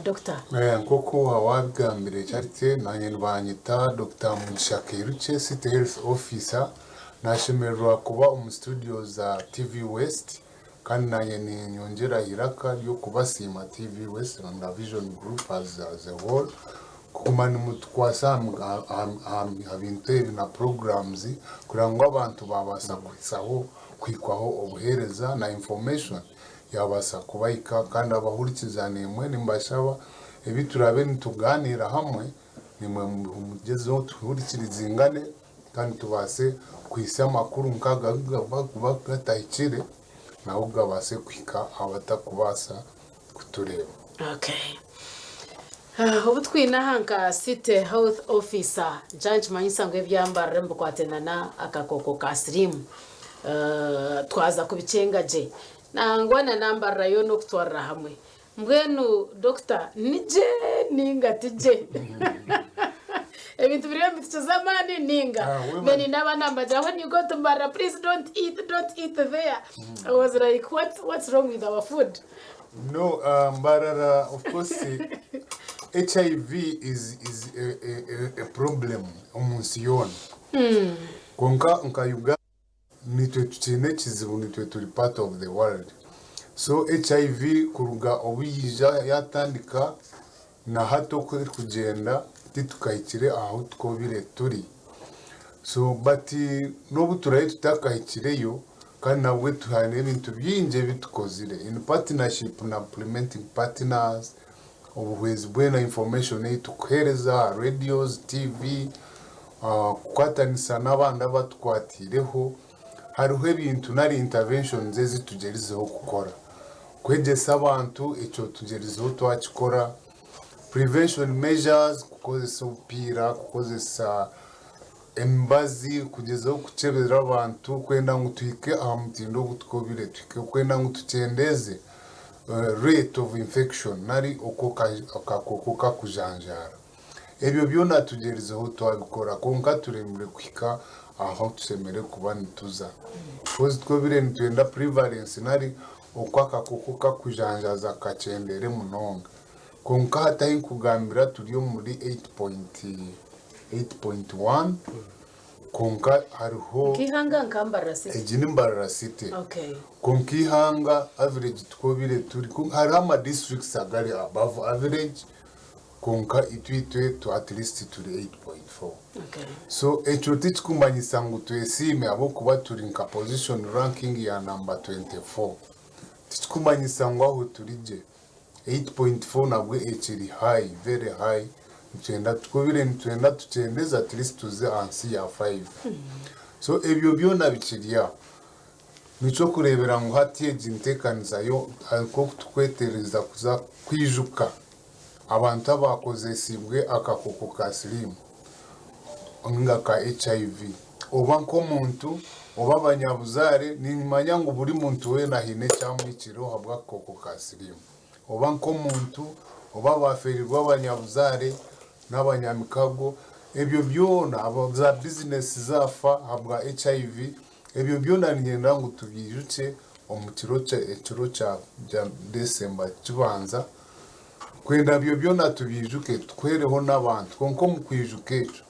Doctor. Nk'oku waabigambire Charity, naanye nibanyeta Dokita Mugisha Kairukye, City Health Officer. Naashemererwa kuba omu studio za TV West kandi naanye niinyongyera eiraka ry'okubasiima TV West na Vision Group as a whole kuguma nimutukwasa aha bintu ebi na programs kureba ngu abantu baabaasa kuhikwaho obuheereza na information. yaabaasa kubahika kandi abahurikiza naimwe nimbashaba ebi turaabe nitugaaniira hamwe naimwe mugyezeho tuhurikirizingane kandi tubaase kuhitsya amakuru nk'aga agu garikuba gatahikire nago gabaase kuhika aha batakubaasa kutureeba. Okay. Obu twine aha nka City Health Officer, nikyo nikimanyisa ngu ebyambarira nibikwatana n'akakooko ka siriimu. Twaza kubikyenga gye. Nangwa na n'ambarira yoona okutwarira hamwe. Mbwenu Dokita, ni gye nainga ti gye? Ebintu biriyo nibitukiza amaani nainga? Then n'abaana nibagira when you go to Mbarara please don't eat, don't eat there. I was like what, what's wrong with our food? No, Mbarara, of course, HIV is, is a, a, a, a problem omu nsi yoona. Kwonka nka Uganda, nitwe tukiine ekizibu, nitwe turi part of the world. So HIV kuruga obu yaija yatandika na hati oku erikugyenda, titukahikire ahu tukobire turi. So but n'obu turabe tutakahikireyo, Kandi nabwe tuhaine ebintu bingi ebi tukozire in partnership na implementing partners, obuhwezi bwena information ei tukuhereza aha radios, TV, kukwatanisa n'abandi abatukwatiireho, hariho ebintu nari interventions ezi tugyerizeho kukora. Kwegyesa abantu ekyo tugyerizeho twakikora, prevention measures, kukozesa obupiira, kukozesa Emibazi, kugyezaho kukyebera abantu kwenda ngu tuhike aha mutindo ogu tukobire tuhike, kwenda ngu tukyendeeze rate of infection nari oku akakooko kakujanjaara. Ebyo byona tugyerizeho twabikora kwonka turemire kuhika ahu tushemereire kuba nituza. Coz twobire nitwenda prevalence nari oku akakooko kakujanjaaza kakyendeere munonga. Kwonka hati ahi nkugambira turi omuri 8.1 kwonka hariho. Nk'eihanga nka Mbarara City? Egi ni Mbarara City. Okay. Kwonka eihanga average tukobire turi hariho ama districts agari above average kwonka itwe itwe at least turi 8.4. Okay. So ekyo tikikumanyisa ngu twesiime ahabw'okuba turi nka position ranking ya number 24. Tikikumanyisa ngu aho turi gye. 8.4 nabwo ekiri high, very high, nitwenda tukubire nitwenda tukyendeze at least tuze ahansi ya 5. So ebyo byona bikiri aho. Nikyokurebera ngu hati egi ntekanisa yo nkoku tukwetereza kuza kwijuka abantu abakozesibwe akakoko ka sirimu ninga ka HIV oba nk'omuntu oba abanyabuzaare niimanya ngu buri muntu weena haine ekyamuhikireho ahabw'akakooko ka siriimu. Oba nk'omuntu oba abaafeereirwe abanyabuzaare n'abanyamikago, ebyo byona, za bizinesi zaafa ahabwa HIV, ebyo byona niinyenda ngu tubyijukye omu kiro ekiro kya Desemba kibanza Kwenda ebyo byona tubiijuke tuhwereho n'abantu. Kwonka omu kwijuka ekyo,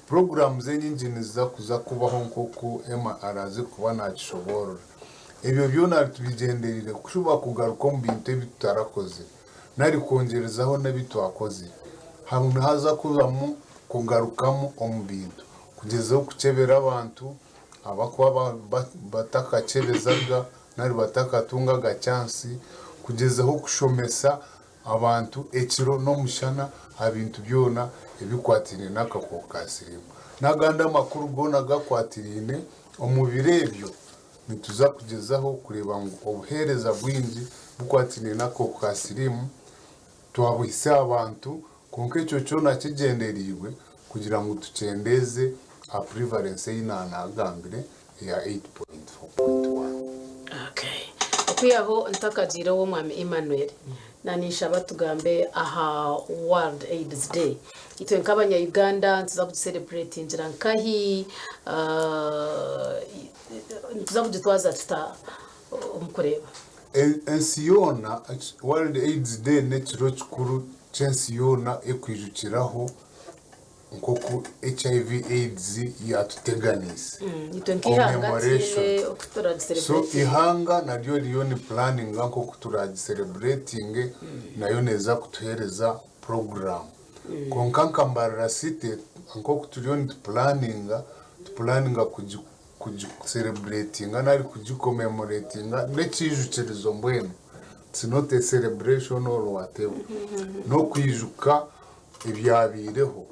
puroguraamu enyingi niziza kuza kubaho nk'oku Emma araaze kuba naakishoboorora. Ebyo byona tubigyendereire kushuba kugaruka omu bintu ebi tutarakozire nari kwongyerezaho n'ebi twakozire. Nihaza kubamu kugarukamu omu bintu, kugyezaho kukyebera abantu abarikuba batakakyebezaga nari batakatungaga chansi kugyezaho kushomesa abantu ekiro n'omushana aha bintu byona ebikwatiraine n'akakooko ka siriimu. N'agandi amakuru goona agakwatiraine omu biro ebyo, nituza kugyezaho kureeba ngu obuheereza bwingi bukwatiraine n'akakooko ka siriimu twabuhitsya aha bantu kwonka ekyo kyona kigyendereirwe kugira ngu tukyendeeze aha prevalence ei naanagambire eya 8.4.1. Okay. Okwihaho ntakagiire ow'omwami Emmanuel, na ninshaba tugambe aha World AIDS Day. Itwe nk'abanya Uganda nituza kugisereburetingira nkahi? Nituza kugitwaza tuta omu kureeba? Ensi yoona, World AIDS Day n'ekiro kikuru ky'ensi yoona ekwijukiraho nk'oku HIV AIDS yatuteganiise. Itwe nk'eihanga Commemoration. tihaine oku So turagisereburetinga. ihanga naryo ririyo ni pulaninga nk'oku turagisereburetinge nayo neeza kutuheereza puroguraamu. Kwonka nka Mbarara City nk'oku turiyo nitupulaninga, tupulaninga kugi kugisereburetinga nari kugikomemoretinga n'ekiijukirizo mbwenu. It's not a celebration or whatever. N'okwijuka ebyabaireho,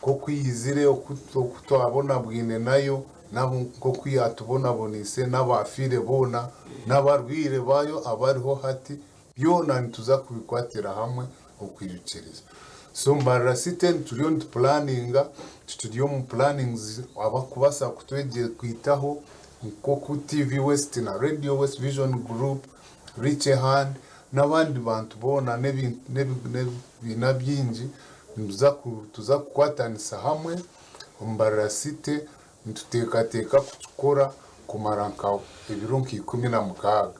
nk'oku yaizire, oku oku twabonabwine nayo, n'abu nk'oku yaatubonaboneise, n'abaafiire boona, n'abarwaire baayo abariho hati, Byona nituza kubikwatira hamwe okwirukiriza. So Mbarara City turiyo nitu pulaninga, turi omu plannings abakubasa kutwegyekwitaho nkoku TV West na Radio West Vision Group, Reach a Hand n'abandi bantu boona n'ebibiina bingi nituza kukwatanisa hamwe omu Mbarara City nituteekateeka kukikora kumara nka ebiro nka 16.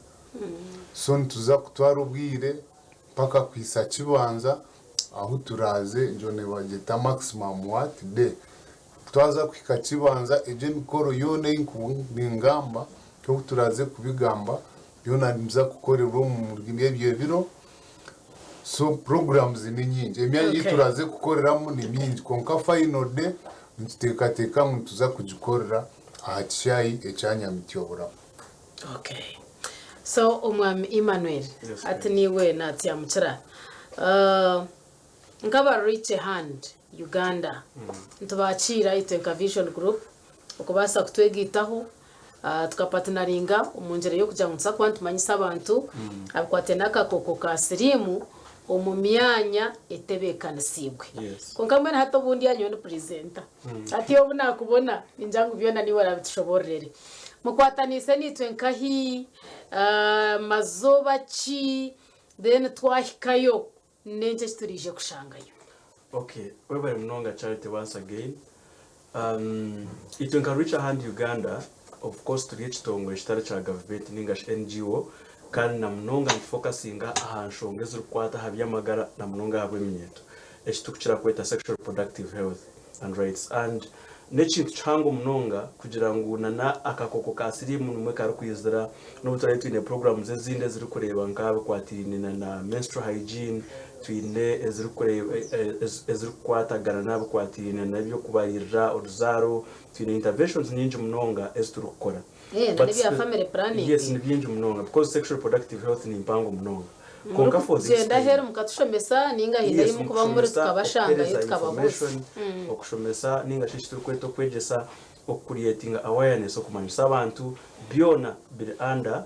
So nituza kutwara obwire mpaka kuhisa kibanza ahu turaaze egyo nibagyeta maximum what day. Twaza kuhika kibanza egyo emikoro yoona ei ningamba nk'oku turaaze kubigamba byona nibiza kukorerwa omuri ebyo ebiro. So programs ni nyingi, emyanya ei turaaze kukoreramu ni mingi kwonka final day nituteekateeka ngu nituza kugikorera aha kishaayi ekya Nyamityobora. Okay. So omwami Emmanuel Yes, hati niiwe natyamukira uh, nk'aba Reach a Hand Uganda nitubakiira itwe nka Vision Group okubaasa kutwegaitaho uh, tukapatinaringa omu ngyera y'okugira ngu nituza kuba nitumanyisa abantu abikwataine n'akakooko ka siriimu omu myanya etebeekanisiibwe. Yes. Kwonka mbwenu hati obundi anyowe ni purezenta. Hati obu naakubona ningira ngu byona niiwe oraabitushoboororere. Mukwataniise naitwe nkahi? Mazooba ki? Then twahikayo n'enki eki turaije kushangayo? Okay, webare munonga Charity once again. Itwe nka Reach a Hand Uganda, of course turi ekitongore kitari kya gavumenti ninga shi NGO kandi na munonga nitufokasinga aha nshonga ezirikukwata aha by'amagara na munonga aha bw'eminyeeto, eki turikukira kweta sexual reproductive health and rights and n'ekintu kihango munonga kugira ngu na na akakooko ka siriimu nimwe karikwizira n'obu turaabe twine programs ezindi ezirikureeba nk'abikwatiraine na na menstrual hygiene, twine ezirikureeba ezirikukwatagana n'abikwatiraine n'eby'okubariirira oruzaaro, twine interventions nyingi munonga ezi turikukora. Eh, na But n'ebya family planning. Yes, ni bingi munonga because sexual reproductive health ni mpango munonga. Kwonka for this Murikugyenda time, aheeru mukatushomesa ninga haine yes, ahi mukuba muri mukushomesa, tukabashangayo okuheereza tukababuuza. information, okushomesa ninga shi eki turikweta okwegyesa, okucreatinga awareness, okumanyisa abantu, byona biri under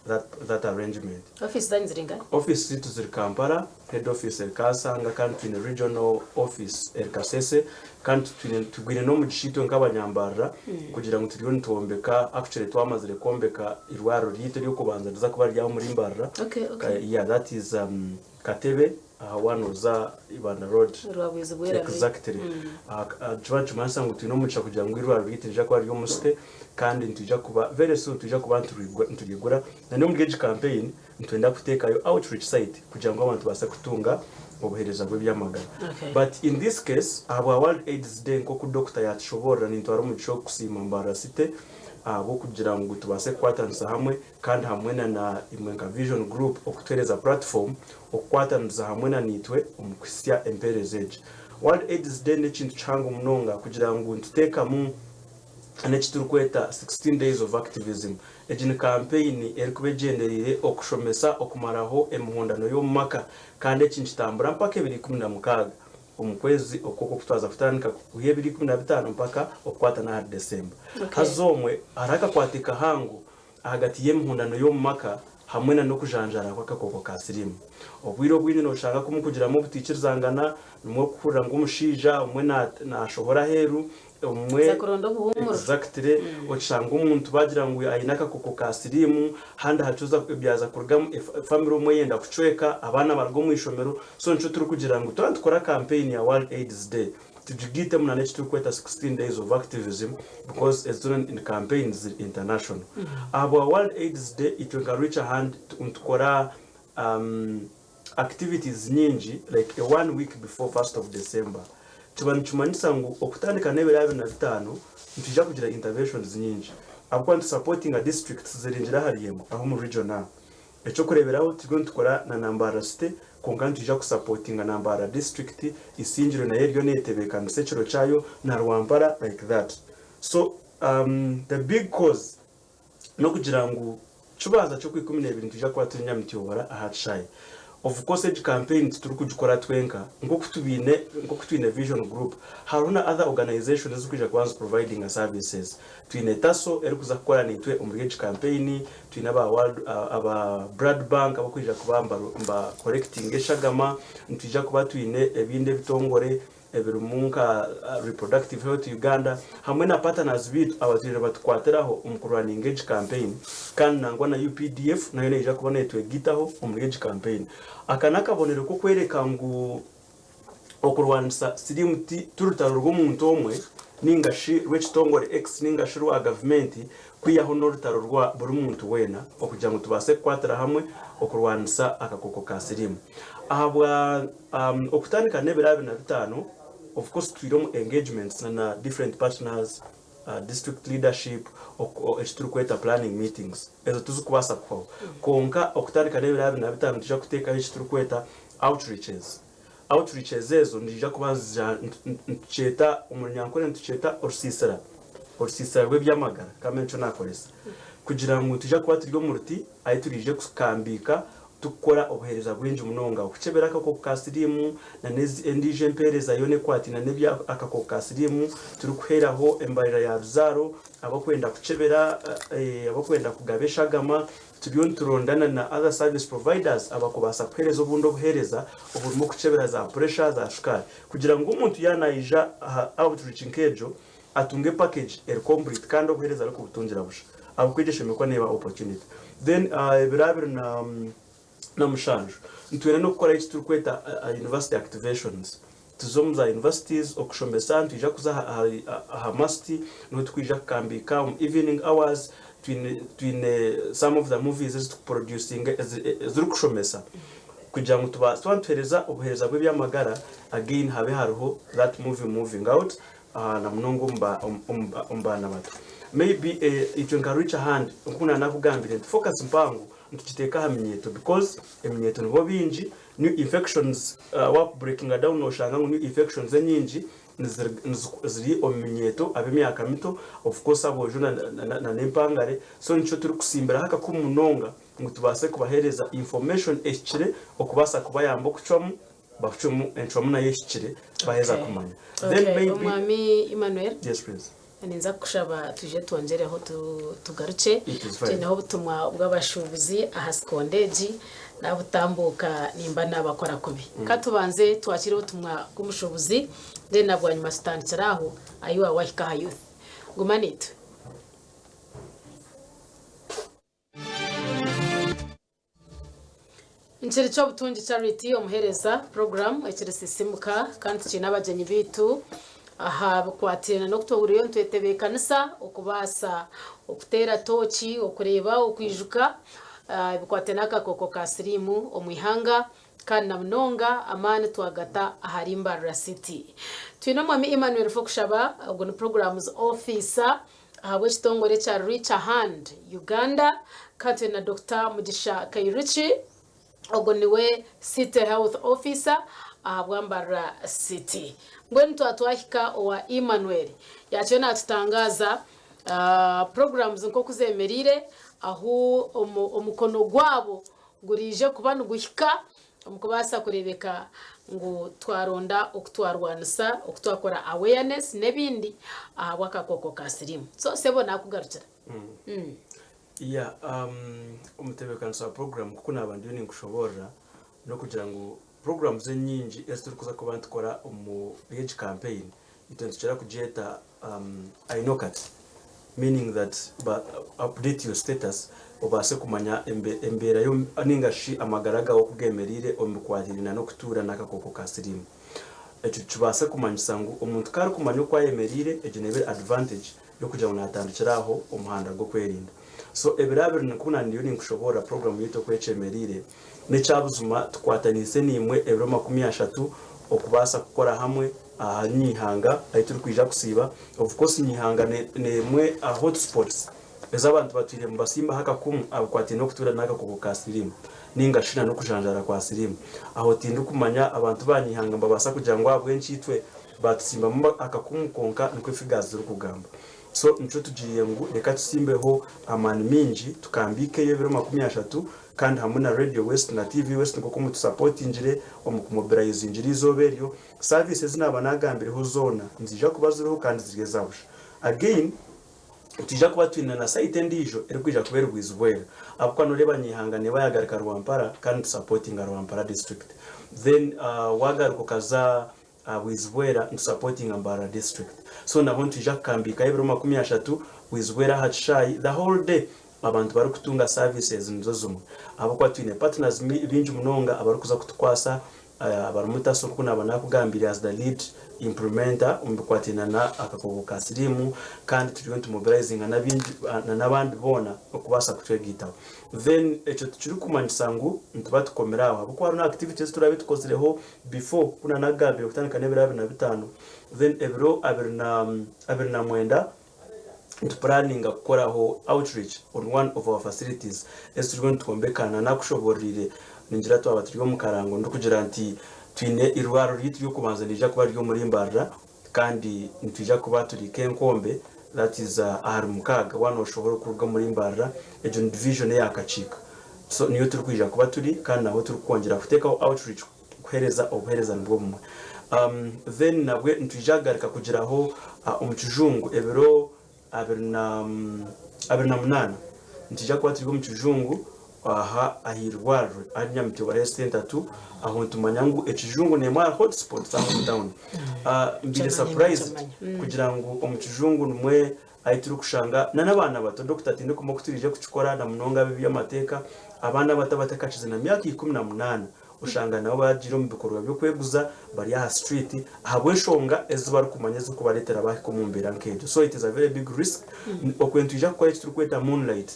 that, that arrangement. Ofiisi zanyu ziri nkahi? Ofiisi zaitu ziri Kampala, head office eri Kansanga kandi twine regional office eri Kasese kandi twine tugwire n'omugisha itwe nk'abanyambarara kugira ngu turiyo nitwombeka actually twamazire kwombeka irwariro ryaitu ery'okubanza riza kuba riri aho omuri Mbarara. Okay, okay. Yeah, that is Katebe aha waana oza Ibanda road. Rwabwizi bwera Exactly. Nikiba nikimanyisa ngu twine omugisha kugira ngu eirwariro ryaitu nirija kuba riri omu city kandi nitwija kuba very soon nitwija kuba nituriigura na n'omuri egi campaign nitwenda kuteekayo outreach site kugira ngu abantu babaase kutunga obuheereza bw'eby'amagara. Okay. But in this case ahabwa World AIDS Day nk'oku Dokita yaatushoboorora nintwara omugisha ogu kusiima Mbarara City ahabw'okugira ngu tubaase kukwatanisa hamwe kandi hamwe na na imwe nka Vision Group okutuheereza platform okukwataniriza hamwe na naitwe omu kuhitsya empeereza egi. World AIDS Day n'ekintu kihango munonga kugira ngu nituteekamu n'eki turikweta 16 Days of Activism. Egi ni kampeyini erikuba egyendereire okushomesa okumaraho emihondano y'omu maka kandi eki nikitambura mpaka ebiro 16 omu kwezi oku oku twaza kutandika kwiha ebiro 15 mpaka okukwata n'ahari December. Haza omwe hariho akakwate kahango ahagati y'emihondano y'omu maka hamwe na n'okujanjaara kw'akakooko ka siriimu. Obwire obwingi nooshanga ku mukugiramu obutaikirizangana, nimwo orikuhurira ngu omushaija omwe naashohora aheeru, omwe Kuza kuronda obuhuumuro. Exactly. Okishanga omuntu baagira ngu aine akakooko ka siriimu, handi hacuza byaza kurugamu family omwe eyenda kucweka, abaana baruga omu ishomero. So nikyo turikugira ngu twaba nitukora campaign ya World AIDS Day, Tugigaitemu na n'eki turikweta 16 days of activism because ezi zoona ni campaigns ziri international. Ahabwa World AIDS Day itwe nka Reach a Hand nitukora activities nyingi like a one week before first of December. Kiba nikimanyisa ngu okutandika n'ebiro 25 nitwija kugira interventions nyingi ahabw'okuba nitu supportinga districts ziringire ahari emwe aho omu region aha. Eky'okureeberaho turiyo nitukora na Nambarara City kwonka nitwija kusapotinga Nambarara District, Isingiro nayo eriyo neetebeekanisa ekiro kyayo na Rwampara like that. So the big cause n'okugira ngu kibanza ky'Okwikumineebiri nitwija kuba turi Nyamityobora aha kishaayi. Of course egi campaign titurikugikora twenka nk'oku tubiine nk'oku twine Vision Group hariho na other organisations ezirikwija kuba niziprovidinga services. Twine Taso erikuza kukora naitwe omuri egi campaign, twine aba World aba Blood Bank abarikwija kuba niba collectinga eshagama, nitwija kuba twine ebindi ebitongore ebirimu nka Reproductive Health Uganda hamwe na partners baitu abatwire nibatukwatiraho omu kurunninga egi campaign kandi nangwa na UPDF nayo neija kuba netwegaitaho omuri egi campaign. Aka n'akabonero k'okworeka ngu okurwanisa siriimu ti rutaro rw'omuntu omwe ninga shi rw'ekitongore X ninga shi rwa gavumenti kwihaho n'orutaro rwa buri muntu weena okugira ngu tubaase kukwatira hamwe okurwanisa akakooko ka siriimu. Ahabwa okutandika n'ebiro 25, of course twire omu engagements na na different partners, district leadership, eki turikweta planning meetings, ezo tizikubaasa kuhwaho. Kwonka okutandika n'ebiro 25 nitwija kuteekaho eki turikweta outreaches. Outreaches ezo niziija kuba nitukyeta omu Runyankore nitukyeta orusiisira, orusiisira rw'eby'amagara kambe nikyo naakoresa kugira ngu nitwija kuba turi omu ruti ahu turiije kukambiika Tukukora obuheereza bwingi munonga, okukyebera akakooko ka siriimu na n'endiijo empeereza yoona ekwataine n'ebya akakooko ka siriimu, turikuheeraho embarira ya ruzaaro, abarikwenda kukyebera, abarikwenda kugaba eshagama, turiyo niturondana na other service providers abarikubaasa kuheereza obundi obuheereza oburimu okukyebera za puresha, za shukaari kugira ngu omuntu yaaba naija aha outreach nk'egyo atunge package eri complete kandi obuheereza arikubutungira busha. Ahabw'okuba egyo eshemereire kuba neeba opportunity. Then ebiro 27 nitwenda n'okukora eki turikweta university activations. Tuze omu za universities okushomesa, nitwija kuza aha MUST niho turikwija kukambiika omu evening hours. Twine twine some of the movies ezi turikuproducinga ezirikushomesa kugira ngu tubaase twaba nituheereza obuheereza bw'eby'amagara again habe hariho that movie moving out. Na munonga omu baana bato. Maybe itwe nka Reach a Hand nkoku nanakugambire nti focus mpango nitugiteeka aha minyeeto because eminyeeto nibo baingi, new infections wa breakinga down noshanga ngu new infections enyingi ziri omu minyeeto ab'emyaka mito of course aboojo na n'empangare so nikyo turikusimbiraho akakumu munonga ngu tubaase kubaheereza information ehikire okubaasa kubayamba okucwamu Bacwemu encwamu nayo ehikire baheza kumanya. Then Okay, maybe Omwami Emmanuel, Yes please. ninza kukushaba twije twongyereho tugarukye. It is fine. Twineho obutumwa bw'abashuubuzi aha sikonda egi, naabutambuuka nimba naabakora kubi. Ka tubanze twakire obutumwa bw'omushuubuzi then na bwanyima tutandikire aho ahi waaba wahika aha youth. Guma naitwe. Nkiri Ky'obutungi Charity omuheereza puroguraamu ekiri Sisimuka kandi tukiine abagyenyi baitu aha bikwatiraine n'oku turiyo nitwetebeekanisa okubaasa okuteera tooki, okureeba, okwijuka ebikwatiraine n'akakooko ka siriimu omu ihanga kandi na munonga amaani twagata ahari Mbarara City. Twine Omwami Emmanuel Fokushaba, ogu ni puroguraamuzi ofiisa Ahabw'ekitongore ekya Reach a Hand Uganda, kandi twine na Dokita Mugisha Kairuki, ogwo niwe City Health Officer ahabwa Mbarara City. Mbwenu twaba twahika owa Emmanuel, yaakyo naatutangaaza programs nk'oku zemereire, ahu omukono gwabo guriije kuba niguhika Omu kubaasa kureebeka ngu twaronda oku twarwanisa, oku twakora awareness n'ebindi ahabw'akakooko ka siriimu. So sebo naakugarukira. Yeah, omutebeekanisa wa puroguraamu nk'oku naaba ndiyo ninkushoboorora, n'okugira ngu puroguraamu enyingi ezi turikuza kuba nitukora omuri egi kampeyini, itwe nitukira kugyeta Ainokati meaning that ba update your status obaase kumanya embeera ninga shi amagara gaawe oku gemereire omu bikwatiraine n'okutuura n'akakooko ka siriimu. Ekyo kibaase kumanyisa ngu omuntu ku arikumanya oku ayemereire, egyo neeba eri advantage y'okugira ngu naatandikira aho omuhanda gw'okwerinda. So ebiro abiri nikwo na ndiyo ninkushoboorora puroguramu yaitu oku ekyemereire. N'ekyabuzima tukwataniise naimwe ebiro 30 okubaasa kukora hamwe ahari Nyaihanga ahu turikwija kusiiba. Of course Nyaihanga n'emwe aha hotspots ezi abantu batwire nibasimbaho akakumu abakwataine n'okutuura n'akakooko ka siriimu nainga shi n'okujanjaara kwa siriimu. Aho tindikumanya abantu ba Nyaihanga nibabaasa kugira ngu ahabw'enki itwe baatusimbamu akakumu kwonka nikwo figures zirikugamba. So nikyo tugiriire ngu reka tusimbeho amaani maingi tukambiikeyo ebiro 30 kandi hamwe na Radio West na TV West nk'oku mutusapotingire omu kumobilizingira eizooba eryo. Service ezi naaba naagambireho zoona niziija kuba ziriho kandi ziri eza busha. Again nitwija kuba twine na site endiijo erikwija kuba eri Bwizibwera ahabw'okuba nooreeba Nyaihanga neeba yaagaruka Rwampara kandi nitusapotinga Rwampara district. Then waagaruka okaza Bwizibwera nitusapotinga Mbarara district. So nabwo nitwija kukambiikayo ebiro 30 Bwizibwera aha kishaayi the whole day abantu barikutunga services nizo zimwe ahabw'okuba twine partners baingi munonga abarikuza kutukwasa abarimu Taso nk'oku naaba naakugambiire as the lead implementer omu bikwatiraine na akakooko ka siriimu kandi turiyo nitumobilizinga na n'abandi boona okubaasa kutwegaitaho. Then ekyo tikirikumanyisa ngu nituba tukomire aho ahabw'okuba hariho na activities ezi turaabe tukozireho before ku naanakugambire kutandika n'ebiro 25 then ebiro 29 nitupuraninga kukoraho outreach on one of our facilities ezi turiyo nitwombeka. Nanakushoboororire ningira twaba turi omu karango ndikugira nti twine eirwariro ryaitu ry'okubanza nirija kuba riri omuri Mbarara kandi nitwija kuba turi Kenkombe that is ahari Mukaaga waaba noshohora okuruga omuri Mbarara egyo ni division eya Kakiika so niyo turikwija kuba turi kandi naho turikwongyera kuteekaho outreach kuhereza obuhereza nibwo bumwe. Then nabwe nitwija kugaruka kugiraho omu kijungu ebiro 28 nitwija kuba turi omu kijungu aha ah'eirwariro ahari Nyamutibwa Health Centre tu aho nitumanya ngu ekijungu n'emwe aha hotspot za omu town. Mbaire surprised kugira ngu omu kijungu nimwe ahu turikushanga na n'abaana bato Dokita tindikuma oku turiije kukikora na munonga ab'eby'amateeka abaana abato abatakakize na myaka 18 Oshanga nabo baagiire omu bikorwa by'okweguza bari aha street ahabw'enshonga ezi barikumanya ezirikubareetera baahika omu mbeera nk'egyo. So it is a very big risk. Okwe nitwija kukora eki turikweta moonlight.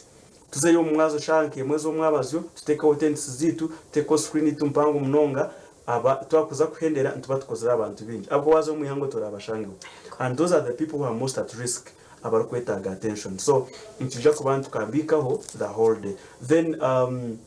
Tuzeyo omu mwazyo shaaha nk'emwe ez'omwabazyo tuteekeho tents zaitu, tuteekeho screen yaitu mpango munonga, aba twakuza kuhendera nituba tukozire abantu baingi. Ahabw'okuba waaza omu ihangwe toraabashangeho. And those are the people who are most at risk abarikwetaaga attention. So nitwija kuba nitukambiikaho the whole day. Then um,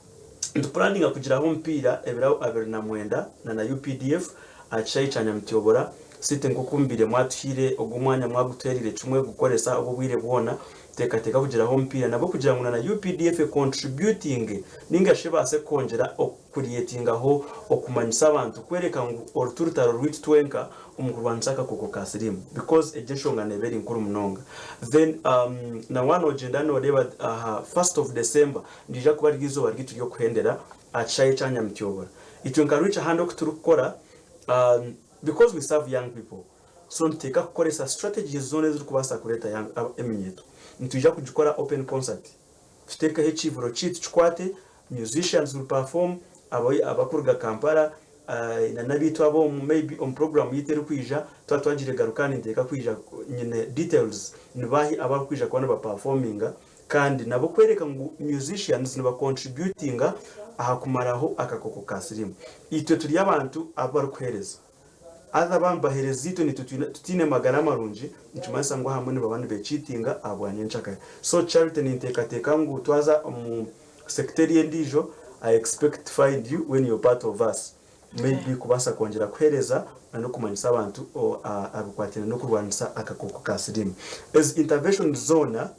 Nitupuraninga kugiraho omupiira ebiro 29 na na updf aha kishaayi kya Nyamityobora City nk'oku mubaire mwatuhaire ogu omwanya mwagutuhereire kimwe kugukoresa obu obwire bwona. Tuteekateeka kugiraho omupiira nabwo kugira ngu na na updf econtributinge ninga shi ebaase kwongyera okucreatingaho okumanyisa abantu kworeka ngu oru tirutaro rwaitu twenka omu kurwanisa akakooko ka siriimu because egyo enshonga neeba eri nkuru munonga. Then na waaba noogyenda nooreeba aha first of December Nirija kuba riri eizooba ryaitu ry'okuhendera aha kishaayi ekya Nyamityobora. Itwe nka Reach a Hand oku turikukora, because we serve young people, so nituteeka kukoresa strategies zoona ezirikubaasa kureeta young eminyeeto. Nitwija kugikora open concert, tuteekeho ekiivuro kyaitu kikwate, musicians will perform, abakuruga Kampala na n'abaitu ab'omu maybe omu program yaitu erikwija twaba twagiire garuka ninteeka kwija nyine details nibaahi abarikwija kuba nibaperforminga. Kandi nabo kwereka ngu musicians niba contributinga aha kumaraho akakoko ka sirimu. Itwe turi abantu abu barikuhereza. Haza baaba nibahereza itwe nitwe tutaine magara marungi nikimanyisa ngu ahamwe nibaba nibecheatinga ahabwa nyenkyakare. So Charity ninteekateeka ngu twaza omu sector eri endiijo I expect to find you when you're part of us maybe kubaasa kwongyera kuheereza n'okumanyisa abantu aha bikwatiraine n'okurwanisa akakooko ka siriimu. Ezi interventions zoona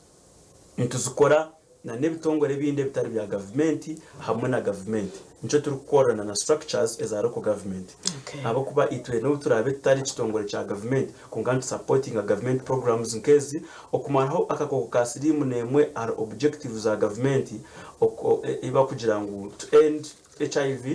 nituzikora na n'ebitongore ebindi ebitari bya gavumenti hamwe na gavumenti. Nikyo turikukorerana na structures eza local government. Ahabw'okuba itwe n'obu turaabe tutari kitongore kya gavumenti, kwonka nitusapotinga gavumenti programs nk'ezi okumaraho akakooko ka siriimu n'emwe ahari objectives za gavumenti ei barikugira ngu to end HIV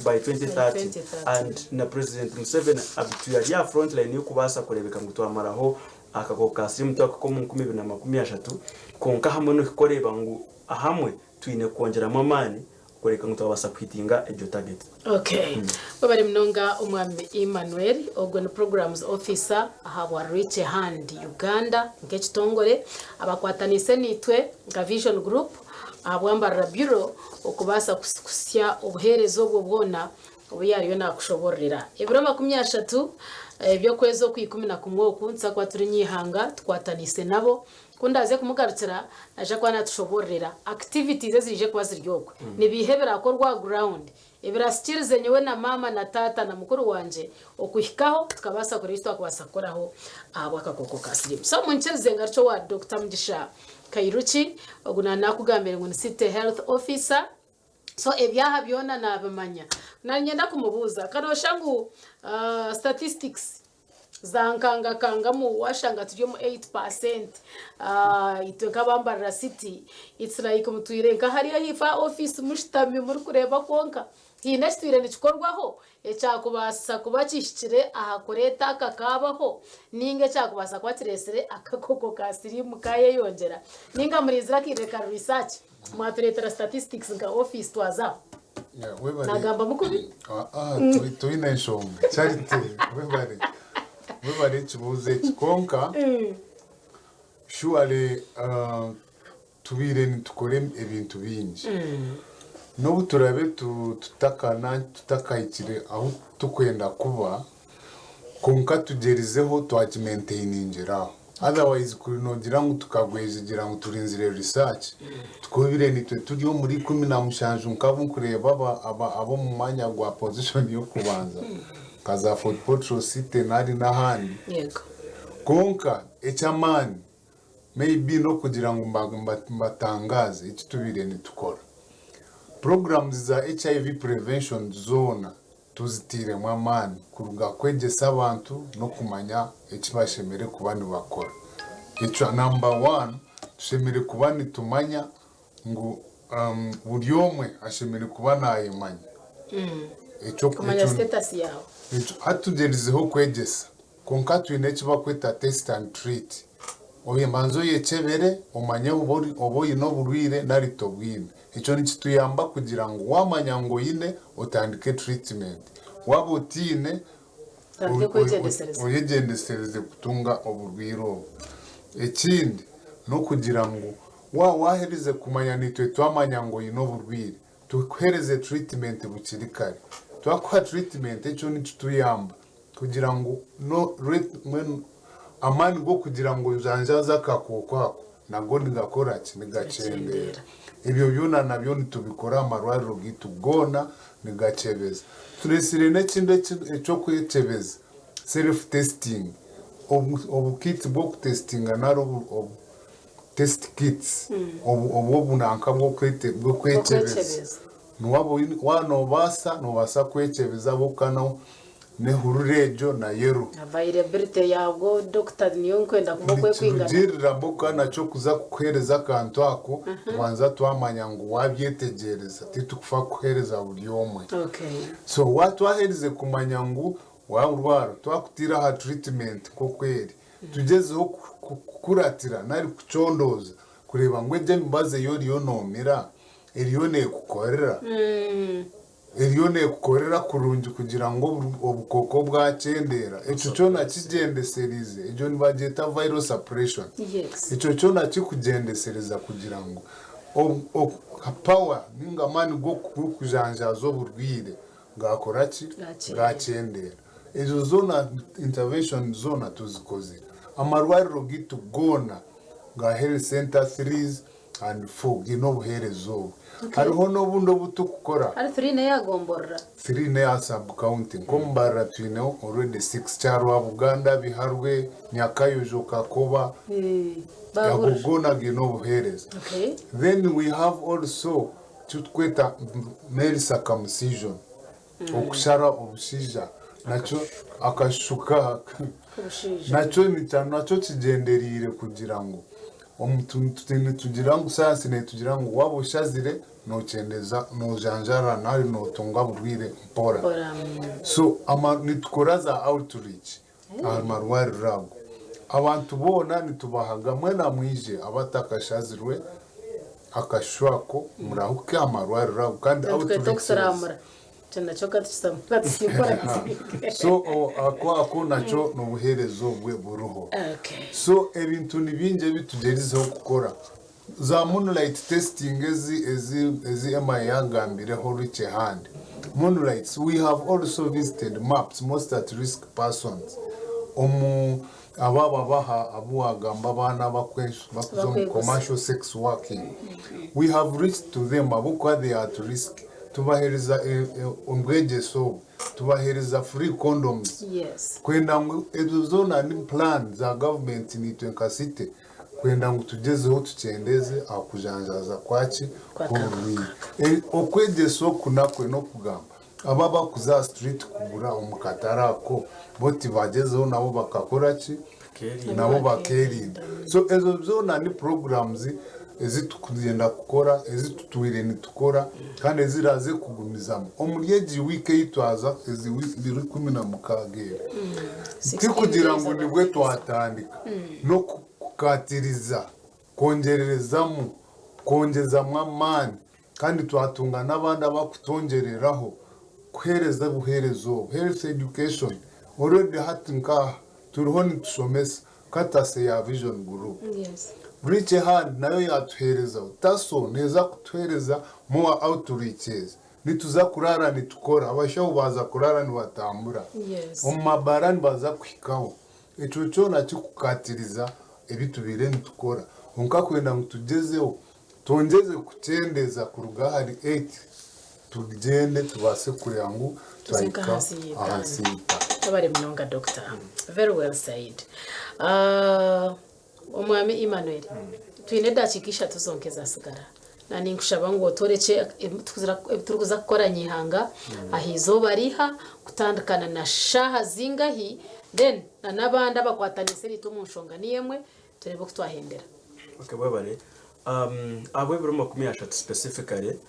by 2030 and na President Museveni abitwire ari aha frontline y'okubaasa kureebeka ngu twamaraho Akakooko ka siriimu twakahika omu 2030, kwonka hamwe n'okukoreeba ngu ahamwe twine kwongyeramu amaani Kureka ngu twabaasa kuhitinga egyo target. Okay. Webare munonga Omwami Emmanuel, ogwo ni Programs Officer ahabwa Reach a Hand Uganda nk'ekitongore abakwataniise naitwe nka Vision Group ahabwa Mbarara Bureau okubaasa kuhitsya obuheereza obwo bwona obu yaariyo naakushobororera. Ebiro 30 eby'okwezi okw'ikumi na kumwe oku nituza kuba turi nyeihanga tukwataniise nabo. Ku ndaaze kumugarukira, naija kuba naatushoboororera activities eziraije kuba ziri okwe. Nibiiha ebiraakorwa aha ground ebiraasikirize nyowe na maama na taata na mukuru wangye okuhikaho tukabaasa kureeba eki twakubaasa kukoraho ahabw'akakooko ka siriimu. So munyikirize ngarukye owa Dokita Mugisha Kairuki, ogu naaba naakugambire ngu ni City Health Officer. So ebyaha byona naabimanya. Naanyenda kumubuuza, ka nooshusha ngu statistics Zankangakangamu washanga turi omu 8% itwe nk'aba Mbarara City it's like mutwire nka hariya ahaifo aha office mushutami murikureeba kwonka haine ekitwire nikikorwaho ekyakubaasa kuba kihikire aha kureeta aka kaabaho ninga ekyakubaasa kuba kireetsire akakooko ka siriimu kaayeyongyera ninga murinzire akaire ka research mwatureetera statistics nka office twaza aho. Yeah, webale. Nagambamu kubi? Ah, ah, toine enshonga. Charity, webale. Webale ekibuuzo eki. Kwonka, surely tubaire nitukora ebintu bingi. N'obu turabe tutakana tutakahikire ahu tukwenda kuba, Kwonka tugyerizeho twakimaintainingira aho. Otherwise kuri nogira ngu tukagwejegyera ngu turinzire research, tukubire nitwe turi omuri 17 nk'abu nkureeba ab'omu mwanya gwa position y'okubanza nka za Fort Portal City nari n'ahandi. Kwonka eky'amaani maybe n'okugira ngu mbatangaaze eki tubaire nitukora. Programs za HIV prevention zoona Tuzitairemu amaani kuruga kwegyesa abantu n'okumanya eki bashemereire kuba nibakora. Ekya namba wani, tushemereire kuba nitumanya ngu buri omwe ashemereire kuba naayemanya. Ekyo Kumanya ekyo status yaawe. ekyo hati tugyerizeho kwegyesa kwonka twine eki barikweta test and treat. Obanze oyekyebere omanye oba oine oburwaire nari tobwine. Ekyo nikituyamba kugira ngu wamanya ngu oine, otandike treatment. Waba otiine, Otandike kwegyendesereza. oyegyendesereze kutunga oburwaire obu. Ekindi, n'okugira ngu waaba waherize kumanya naitwe twamanya ngu oine oburwaire, tukuhereze treatment bukiri kare. Twakuha treatment ekyo nikituyamba kugira ngu no rate mbwenu amaani g'okugira ngu ojanjaaze akakooko ako nago nigakora ki? Nigakyendeera. Ebyo byona nabyo nitubikora aha marwariro gaitu goona nigakyebeza. Tureetsire n'ekindi eky'okwekyebeza, self testing, obu kit bw'okutesitinga nari obu test kits, obu obunanka bw'okwekyebeza. Waaba noobaasa, noobaasa kwekyebeza ahabw'okuba n'ehururu egyo na yero. Availability yabwo doctor niyo nkwenda kumanya oku ekwingana. Nikirugiirira ahabw'okuba nakyo kuza kukuheereza akantu ako, tubanza twamanya ngu waabyetegyereza, titukufa kukuheereza buri omwe. So waatwaherize kumanya ngu waarwara, twakutaire aha treatment nk'oku eri, tugyezeho kukuratira nari kucondooza kureeba ngu egyo emibazi ei oriyo noomira eriyo neekukorera. Eriyo neekukorera kurungi kugira ngu obukooko bwakyendeera. Ekyo kyona kigyendesereize, egyo nibagyeta viral suppression. Ekyo kyona kikugyendesereza kugira ngu power ninga amaani g'okujanjaaza oburwaire gaakora ki? Gaakyendeera. Ezo zoona intervention zoona tuzikozire. Amarwariro gaitu goona ga health center threes and four gaine obuheereza obu. Hariho n'obundi obu turikukora. Hari three n'eya gomborora. Three n'eya sub county. Nk'omu Mbarara twineho already six, Kyarwabuganda, Biharwe, Nyakayojo, Kakoba, ago goona gaine obuheereza. Then we have also eki turikweta male circumcision, okushara obushaija nakyo akashuka nakyo nakyo kigyendereire kugira ngu nitugira ngu sayansi netugira ngu waaba oshazire nokyendeza nojanjara nari notunga oburwaire mpora. So nitukora za outreach aha marwariro ago. Abantu boona nitubahaga mwena mwije abatakashazirwe. Akashusho ako murahuke aha marwariro ago kandi Twete outreaches. okusiramura. Ekyo nakyo ka So ako ako nakyo n'obuheereza obwe buriho. So ebintu ni bingi ebi tugyerizeho kukora. Za moonlight testing ezi ezi ezi Emma yaagambireho rukye handi. Moonlights, we have also visited MAPs, most at risk persons, omu abo ababaha abu waagamba abaana abakuza omu commercial sex working. We have reached to them ahabw'okuba they are at risk. Tubaheereza obwegyese obu, tubaheereza free condoms kwenda ngu ezo zoona ni plan za gavumenti naitwe nka city kwenda ngu tugyezeho tukyendeeze aha kujanjaaza kwaki? Kw'oburwaire. Okwegyesa oku nakwo n'okugamba abo abakuza aha street kugura omu katare ako bo tibagyezeho nabo bakakora ki? Nabo bakeerinda. So ezo zoona ni programs ezi turikugyenda kukora, ezi tutwire nitukora kandi eziraaze kugumizamu omuri egi wiiki ei twaza, ezi biro 16 eri. Tikugira ngu nibwo twatandika, n'okukatiriza, kwongyererezamu, kwongyezamu amaani kandi twatunga n'abandi abarikutongyereraho kuheereza obuheereza obu. Health education, already hati nk'aha turiho nitushomesa courtesy ya Vision Group. Reach a Hand nayo yaatuheerezaho. Taso neeza kutuheereza more outreaches. Nituza kuraara nitukora, abashaho baaza kuraara nibatambura, omu mabaara nibaza kuhikaho. Ekyo kyona kikukatiriza ebi tubaire nitukora. Kwonka kwenda ngu tugyezeho, twongyeze kukyendeza kuruga ahari eight tugyende tubaase kureeba ngu Tuze twahika ahansi y'eitaano. ahansi y'eitaano. Webare munonga Doctor. Very well said. Ah, Omwami Emmanuel, twine edakiika ishatu zonka ezasigara. Na ninkushaba ngu otworekye ebi turikuza kukora nyihanga aha izooba riha, kutandikana na shaaha zingahi, then na n'abandi abakwataniise naitwe omu nshonga niyo emwe, tureebe oku twahendera. Okay, webare. Ahabw'ebiro 30 specifically,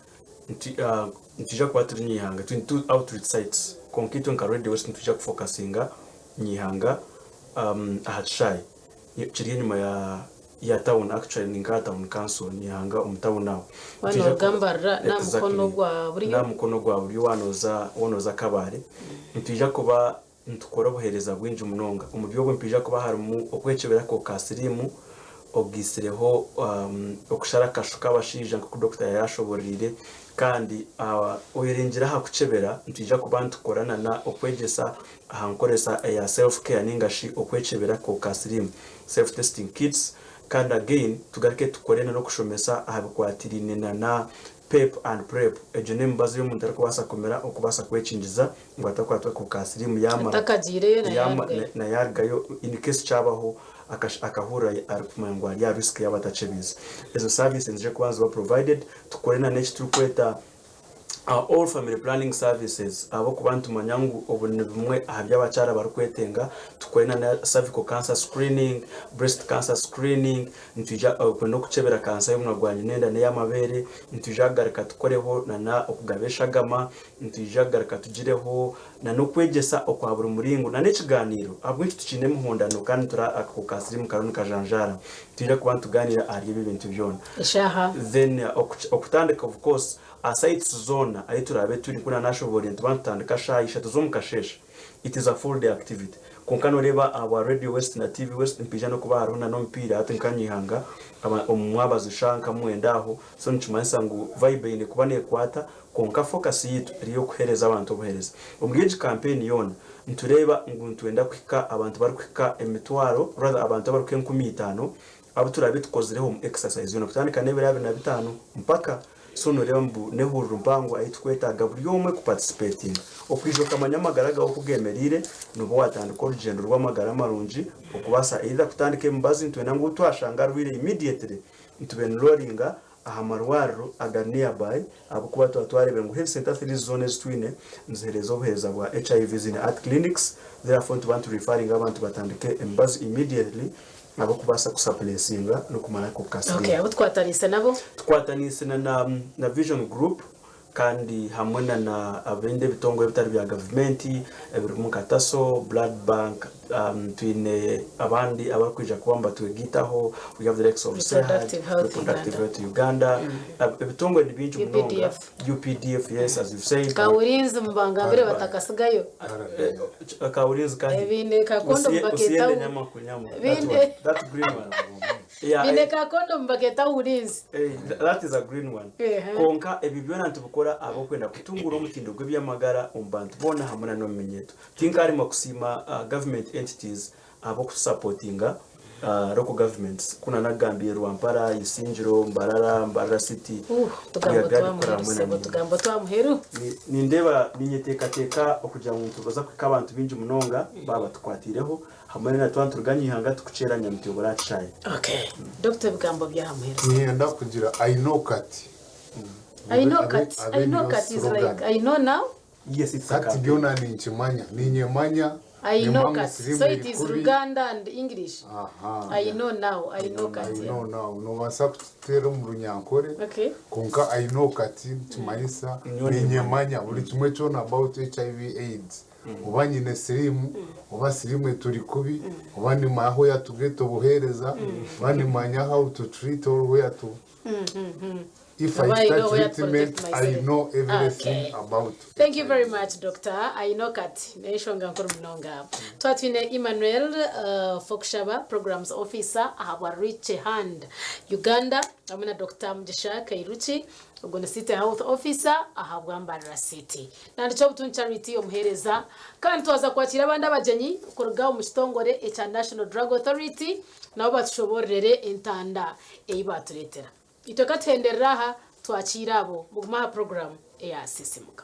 nitwija kuba turi nyihanga, twine two outreach sites, kwonka itwe nka Radio West nitwija kufokasinga nyihanga aha kishaayi. Kiri enyima ya ya town actually ni nka town council nihanga omu town aho. Waaba nooruga Mbarara n'aha mukono gwa buryo. N'aha mukono gwa buryo waaba nooza waaba nooza Kabale. Nitwija kuba nitukora obuheereza bwingi munonga. Omuri obwo nitwija kuba harimu okwekyebera akahuka ka siriimu ogaitsireho okushara akashu k'abashaija nk'oku dokita yaashoboreire kandi oyerengire aha kukyebera nitwija kuba nitukora na okwegyesa aha nkoresa eya self care ninga shi okwekyebera akahuka ka siriimu, self testing kits, kandi again tugaruke tukore na n'okushomesa aha bikwatiraine na na pep and prep, egyo n'emibazi ei omuntu arikubaasa kumira okubaasa kwekingiza ngu atakwatwa akahuka ka siriimu yaamara Atakagiireyo na yaarugayo. na yaarugayo in case kyabaho akahurira arikumanya ngu ari aha risk yaaba atakyebiize. Ezo service niziija kuba niziba provided, tukore na n'eki turikweta All family planning services ahabw'okuba nitumanya ngu obu ni bimwe aha bi abakyara barikwetenga, tukore na cervical cancer screening, breast cancer screening, nitwija kwenda okukyebera kansa y'omunwa gwa nyina enda n'ey'amabeere, nitwija kugaruka tukoreho na okugaba eshagama, nitwija kugaruka tugireho na n'okwegyesa okwa buri muringo na n'ekigaaniiro ahabw'enki tukiine emihondano kandi nitura akakooko ka siriimu kariyo nikajanjaara. Nitwija kuba nitugaaniira ahari ebi ebintu byona. Eshaaha. Then okutandika of course aha sites zoona ahi turaabe turi nk'oku naanashoboorire nituba nitutandika shaaha ishatu z'omu kasheeshe. It is a full day activity. Kwonka nooreeba ahabwa Radio West na TV West nihaija n'okuba hariho na n'omupiira hati nka Nyihanga omu mwabazi shaaha nka mwenda aho so nikimanyisa ngu vibe eine kuba neekwata Kwonka focus yaitu eri ey'okuheereza abantu obuheereza. Omuri egi kampeyini yoona, nitureeba ngu nitwenda kuhika abantu barikuhika emitwaro, rather abantu abarikuhika 5000 abu turaabe tukozireho omu exercise yoona kutandika n'ebiro 25 mpaka. So nooreeba ngu n'ehururu mpango ahu turikwetaaga buri omwe kuparticipatinga. Okwija okamanya amagara gaawe oku geemereire, nooba waatandika orugyendo rw'amagara marungi okubaasa either kutandika emibazi, nitwenda ngu ou twashanga arwaire immediately nitubenrollinga aha marwariro agari nearby ahabw'okuba twaba twareebire ngu health center threes zoona ezi twine niziheereza obuheereza bwa HIV ziine art clinics therefore nituba nitu referringa abantu batandike emibazi immediately ahabw'okubaasa ku suppressinga n'okumara akahuka ka Okay, siriimu. abu tukwataniise nabo? Tukwataniise na na Vision Group. Kandi hamwe na na abindi ebitongore ebitari bya gavumenti ebirimu nka Taso, Blood Bank, twine abandi abarikwija kuba nibatwegaitaho, we have the likes of CEHURD, Reproductive Health Reproductive Uganda. Health Uganda, ebitongore ni bingi munonga. UPDF. UPDF, yes, as you've said. Kaurinzi mubangambire batakasigayo. Kaurinzi kahi? Biine ka condom Usiye- bakeeta Usiende nyama kunyama. That Biine- one, that green one. Yeah, Biine ka condom bakeeta ulinzi. Eh, that is a green one. Ehe. Kwonka ebi byona nitubikora ahabw'okwenda kutunguura omutindo gw'eby'amagara omu bantu boona hamwe na n'omu minyeeto. Tinkaaremwa kusiima government entities ahabw'okutusapotinga, local governments, ku nanagambiire Rwampara, Isingiro, Mbarara, Mbarara City, Uh, we are tugambo glad twa kukora muheru hamwe na sebo, niimwe. tugambo twa muheru. Nindeeba ninyeteekateeka okugira ngu nitubaza kuhika abantu baingi munonga baaba batukwatiireho Hamwe na twaba nituruga nyihanga tukukyera Nyamutebura Chai. Okay. Doctor ebigambo bya muheru. Niinyenda kugira I know kati. I know kati. I know kati is like I know now. Yes, it's a Kati campaign. byona ninkimanya. Niinyemanya. I know Nimanya kati. sirimu So eri it is kubi. Luganda and English. Aha. I know now. I know I kati. know now. Noobaasa kukiteera omu runyankore. Okay. Kwonka I know kati nikimanyisa Nyowe niinyemanya buri kimwe kyona about HIV AIDS. Oba nyine siriimu, oba siriimu eturi kubi, oba nimanya where to get obuheereza, oba nimanya how to treat or where to If I Oba I start know where to treatment, protect I myself. know everything Okay. about Thank you very much, Doctor. I know kati n'enshonga nkuru munonga. Twaba twine Emmanuel Fokushaba, Programs Officer ahabwa Reach a Hand Uganda, hamwe na Doctor Mugisha Kairuki, Ogwo ni City Health Officer ahabwa Mbarara City. Nandikye Obutungi Charity omuheereza. Kandi twaza kwakiira abandi abagyenyi kuruga omu kitongore ekya National Drug Authority nabo batushoboororere entanda ei baatureetera. Itwe katuhenderere aha twakiire abo. Mugume aha puroguraamu eya Sisimuka.